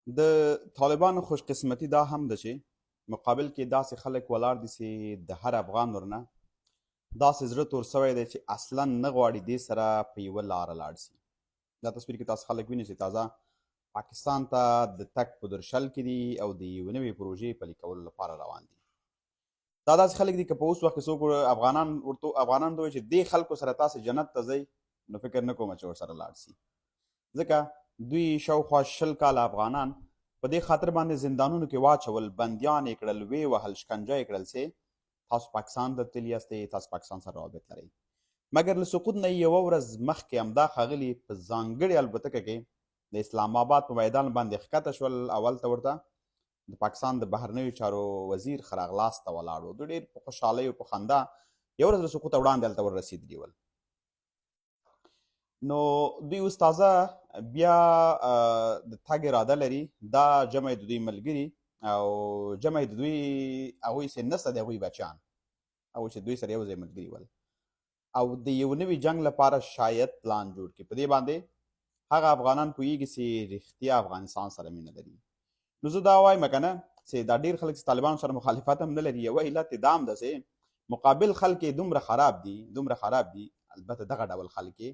د طالبانو خوش قسمتي دا هم ده چې مقابل کې داسې خلک ولاړ دي چې د هر افغان ورنه داسې زړه تور سوی دی چې اصلا نه غواړي دې سره په یوه لاره لاړ سي. دا تصویر کې تاسو خلک وینئ چې تازه پاکستان ته د تګ په درشل کې دي او د یوې نوې پروژې پلي کولو لپاره روان دي. دا داسې خلک دي که په اوس وخت کې څوک افغانان ورته افغانان ته وایي چې دې خلکو سره تاسو جنت ته ځئ، نو فکر نه کوم چې ورسره لاړ سي، ځکه دوی شاوخوا 20 کاله افغانان په دې خاطر باندې زندانونو کې واچول، بندیان یې کړل، ویې وهل، شکنجه یې کړل چې تاسو پاکستان ته تللي یاستئ، تاسو پاکستان سره روابط لرئ. مګر له سقوط نه یوه ورځ مخکې همدا ښاغلي په ځانګړې الوتکه کې د اسلام آباد په میدان باندې ښکته شول او هلته ورته د پاکستان د بهرنیو چارو وزیر ښه راغلاست ته ولاړ و. دوی ډېر په خوشحالۍ او په خندا یوه ورځ له سقوطه وړاندې هلته ور رسېدلي ول. نو دوی اوس تازه بیا د تګ اراده لري. دا جمع د دوی ملګري او جمع د دوی هغوی چې نسته د هغوی بچیان، هغوی چې دوی سره یو ځای ملګري ول، او د یو نوي جنګ لپاره شاید پلان جوړ کړي. په دې باندې هغه افغانان پوهیږي چې رښتیا افغانستان سره مینه لري. نو زه دا وایم که نه چې دا ډېر خلک چې طالبانو سره مخالفت هم نه لري، یوه علت یې دا هم ده چې مقابل خلک یې دومره خراب دي، دومره خراب دي، البته دغه ډول خلک یې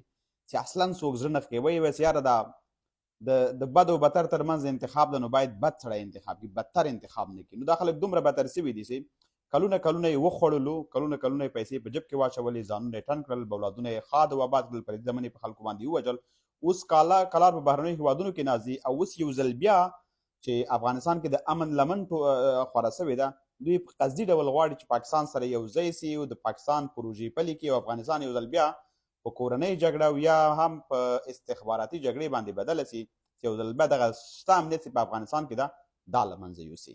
چې اصلا څوک زړه نه ښه کوي. وایي چې یاره دا د بد او بتر تر منځ انتخاب ده، نو باید بد سړی انتخاب کړي، بدتر انتخاب نه کړي. نو دا خلک دومره بتر سوي دي چې کلونه کلونه یې وخوړلو، کلونه کلونه یې پیسې په جیب کې واچولې، ځانونه یې ټنډ کړل، اولادونه یې ښاد او آباد کړل، پردي زمن یې په خلکو باندې ووژل. اوس کاله کلار په بهرنیو هیوادونو کې ناست دي او اوس یو ځل بیا چې افغانستان کې د امن لمن خوره سوې ده، دوی په قصدي ډول غواړي چې پاکستان سره یو ځای سي او د پاکستان پروژې پلي کړي او افغانستان یو ځل بیا په کورنۍ جګړه او یا هم په استخباراتي جګړې باندې بدله سي چې یو ځل بیا دغه شته امنیت چې په افغانستان کې ده دا له منځه یوسي.